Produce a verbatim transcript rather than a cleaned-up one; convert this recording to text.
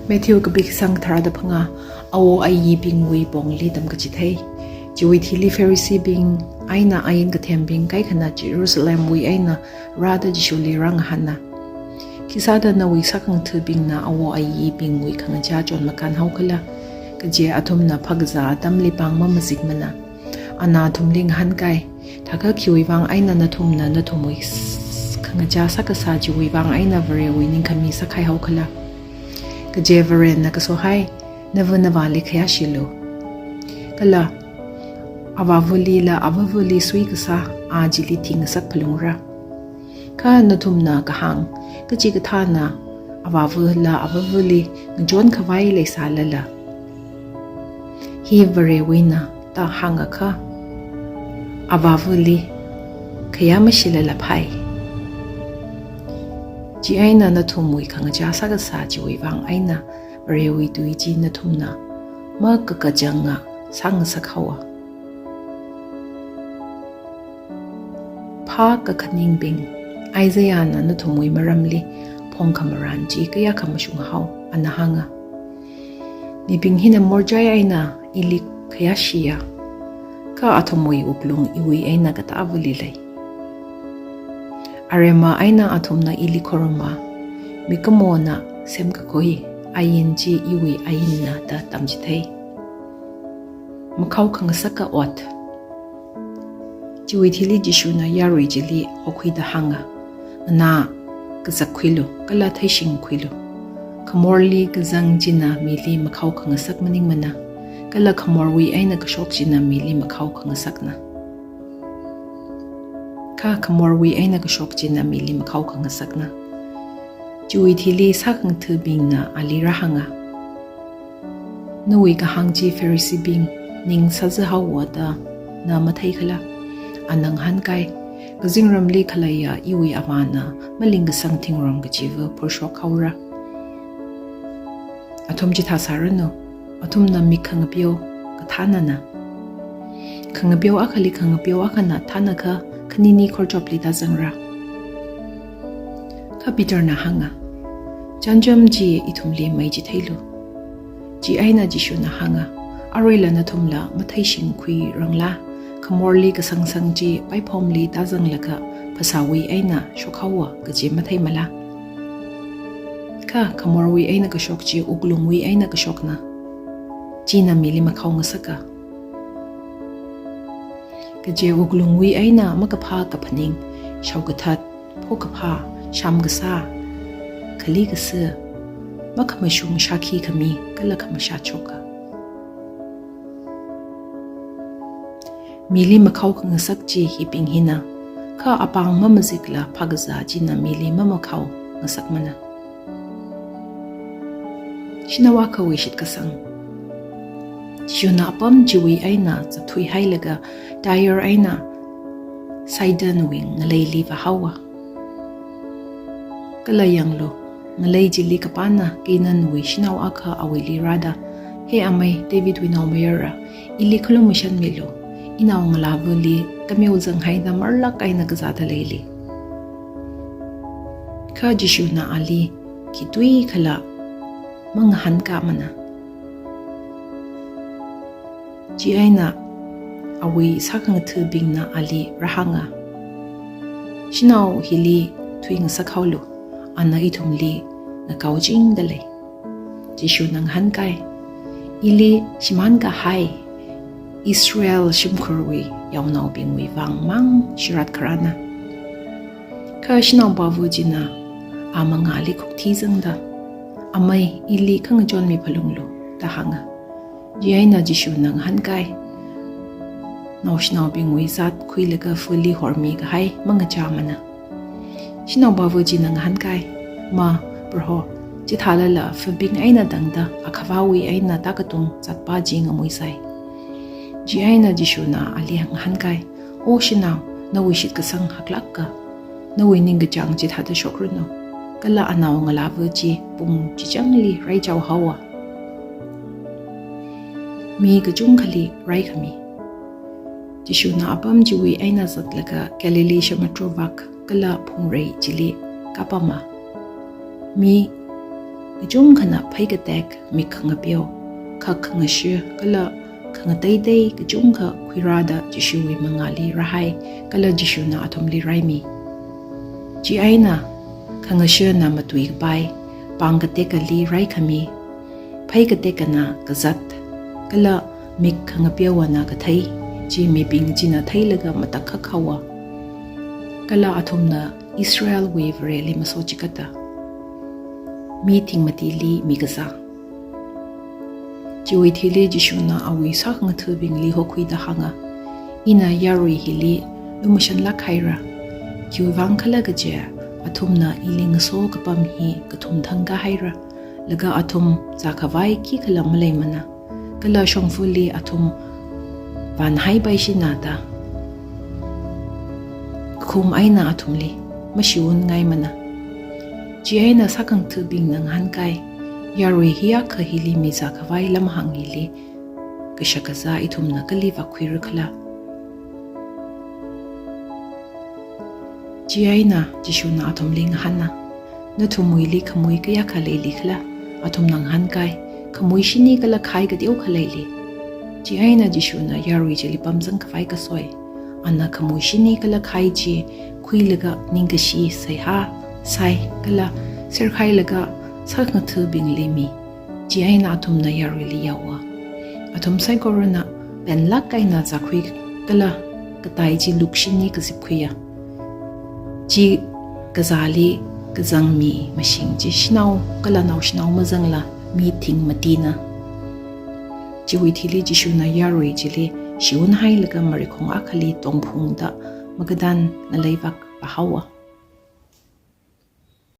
Matthew kapi kasang tharāda phangā. Awo ayibingwui pongli tamkachithei. Chiwui thili Phariseebing eina ain kathembing kaikhana Jerusalemwui eina rāda Jishuli rāngahāna, "Khisāda nawui sākhangathabingna awo ayibingwui khangachā chonmakān haokhala, kaje athumna phākazā atamli pāng mamazikmana?" Ana athumli ngahānkai, "Thākha khiwui vang eina nathumna nathumwui s-, khangachā sākasā chiwui vang eina Varewui ningkhami sākhai haokhala? Kaje Varena kasohai, 'Nava navāli khayāshilu. Kala avāvali la avavali suikasā, a chili thingasak phalungra.' Kha nathumna kahāng, kachikathāna avāva la avavali ngachonkhavai leisālala, 'Hi Varewuina,' da hāngakha, avāvali khayā mashilala phai. Chieina nathumwui khangachā sākasā chiwui vang eina Varewui tui chi nathumna makakachanga sāngasak haowa." Phākakhaningbing. Isaiahna nathumwui maramli phongkhamarān chi kayākha mashunghao. Ana hānga, "Mibing hina morchai eina ili khayāshiya, kha athumwui wuklung iwui eina katāvali lei. Aremma eina athumna ili khoruma, 'Mikumona semkakhui ain chi iwui ainna,' da tamchithei." Makhao khangasaka ot. Chiwui thili Jishuna yarui chili hokhuida hānga, "Nganā kazakkhuilu, kala theishingkhuilu. Khamorli kazang china mili makhao khangasak maningmana, kala khamorwui eina kashok china mili makhao khangasakna. Kha khamorwui eina kashok china mili makhao khangasakna." Chiwui thili sākhangathabingna ali rāhānga, "Nawui kahāng chi Phariseebing ning sāzā haowa da na matheikhala?" Ana ngahānkai, "Kazingramli khaleiya iwui Avāna malingkasang thingram kachiva phurshok haora. Athum chithā sāranu, athumna mik khangapeo kathānana. Khangapeo akhali khangapeo akhana thānakha, khanini khorchopli tāzangra." Kha Peterna hānga, "Chānjam chi ithumli maichitheilu." Chieina Jishuna hānga, "Aruila nathumla matheishingkhuirangla, khamorli kasangsang chi paiphomli tāzanglaga phasāwui eina shokhaowa kaji matheimala? Kha khamorwui eina kashok chi wuklungwui eina kashokna, china mili makhao ngasaka. Kaje wuklungwui eina makaphā kaphaning, shaokathat, phokaphā, sham kasā, khali kasā, makhamashung shākhi khami, kala khamashā choka. Mili makhao khangasak chi hibing hina, kha apāng mamazikla phākazā china mili mamakhao ngasakmana." Shanao akhawui shitkasang. Jishuna apam chiwui eina zatthuihailaga Tyre eina Sidonwui ngaleili vāhaowa. Kala yanglu, ngalei chili kapāna Canaanwui shanao akha awuili rāda, "He amei, Davidwui naomayara, ili khalumashanmilu, inao ngalāvali kameo zanghaida marlāk eina kazāda leili." Kha Jishuna ali khitui khala mangahānkāmana. Chieina awui sākhangathabingna ali rāhānga, "Shanao hili thuingasak haolu, ana ithumli ngakaochingda lei." Jishuna ngahānkai, "Ili shimānkahai Israel shimkhurwui yaonaobingwui vang mang shirat kharāna." Kha shanaopava china a mangāli khukthi zangda, "Amei, ili khangachonmi phalunglu," da hānga. Chieina Jishuna ngahānkai, "Naoshinaobingwui zat khuilaga fali hormikahai mangachāmana." Shanaopava china ngahānkai, "Ma, Proho, chithālala fabing eina tangda akhavāwui eina tākatung zatpā chi ngamuisai." Chieina Jishuna ali ngahānkai, "O shanao, nawui shitkasang haklāka. Nawui ningkachāng chithāda shokranu, kala anao ngalāva chi pung chichangli raichao haowa. Mi kachungkhali raikhami." Jishuna apam chiwui eina zatlaga Galilee samudra vak kala phungrei chili kāpama. Mi kachungkhana pheikatek, mik khangapeo, khak khangashu, kala khangateitei kachungkha khuirāda Jishuwui mangāli rāhai, kala Jishuna athumli raimi. Chieina khangashuna matuikapai, pāng katekali raikhami, phei katekana kazat, kala mik khangapeowana kathei, chi mibing china theilaga matakhak haowa. Kala athumna Israelwui Vareli masochikata, mi thingmatili mikazā. Chiwui thili Jishuna awui sākhangathabingli hokhuida hānga, ina yarui hili lumashanlāk haira. Khiwuivang khala kaje, athumna ili ngaso kapam hi kathum thangkha haira, laga athum zākhavai khikhala maleimana, kala shongfali athum vānhaipaishina da. Kakhum eina athumli mashiunngaimana. Chieina sākhangathabingna ngahānkai, yarui hiyākha hili mi zākhavai lamhāng hili kashakazā ithumna kali vākhuira khala? Chieina Jishuna athumli ngahāna, nathumwuili khamui kayākha leili khala? Athumna ngahānkai, khamui shini kala khai kateokha leili. Chieina Jishuna yarui chili pamzangkhavai kasoi. Ana khamui shini kala khai chi khuilaga ningkashi seihā sai, kala serkhailaga sākhangathabingli mi. Chieina athumna yaruili yaowa. Athum saikorana penlāk eina zākhui kala katai chi luk shini kazipkhuiya. Chi kazāli kazang mi mashing chi shanao kala naoshanao mazangla mi thingmatina. Chiwui thili Jishuna yarui chili shiunnhailaga marikhong akhali tongphungda Magadan ngaleivak vāhaowa.